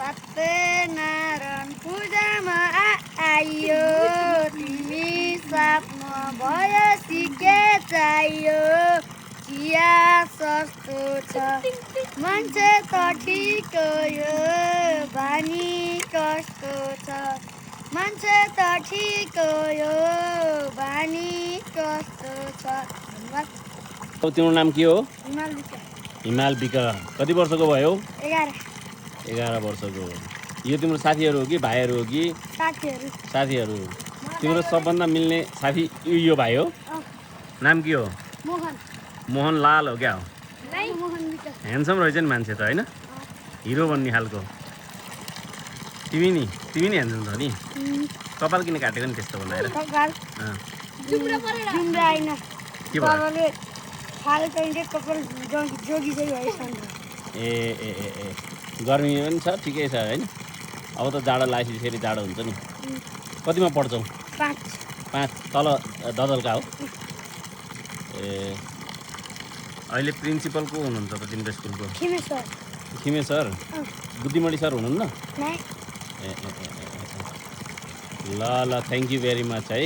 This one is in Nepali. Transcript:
सत्यनारायण पूजामा आइयो तिमी साथमा भयो सिके चाहियो चिया सस्तो छ मान्छे त ठिक यो बानी कस्तो छ मान्छे त ठिक यो बानी कस्तो छ धन्यवाद। तिम्रो नाम के हो? हिमाल विका। हिमाल विका। कति वर्षको भयो? 11 वर्षको। यो तिम्रो साथीहरू हो कि भाइहरू हो कि? साथीहरू। तिम्रो सबभन्दा मिल्ने साथी यो भाइ हो? नाम के हो? मोहन लाल हो क्या हो? ह्यान्डसम रहेछ नि मान्छे त होइन? हिरो भन्ने खालको। तिमी नि ह्यान्डसम छ नि? कपाल किन काटेको नि त्यस्तो भन्दा हेर? के भयो? ए गर्मी पनि छ ठिकै छ होइन? अब त जाडो लागेपछि फेरि जाडो हुन्छ नि। कतिमा पढ्छौ? 5 तल ददलका हो? ए अहिले प्रिन्सिपल को हुनुहुन्छ त तिम्रो स्कुलको? खिमे सर। बुद्धिमणी सर हुनुहुन्न? ए ल थ्याङ्क यू भेरी मच है।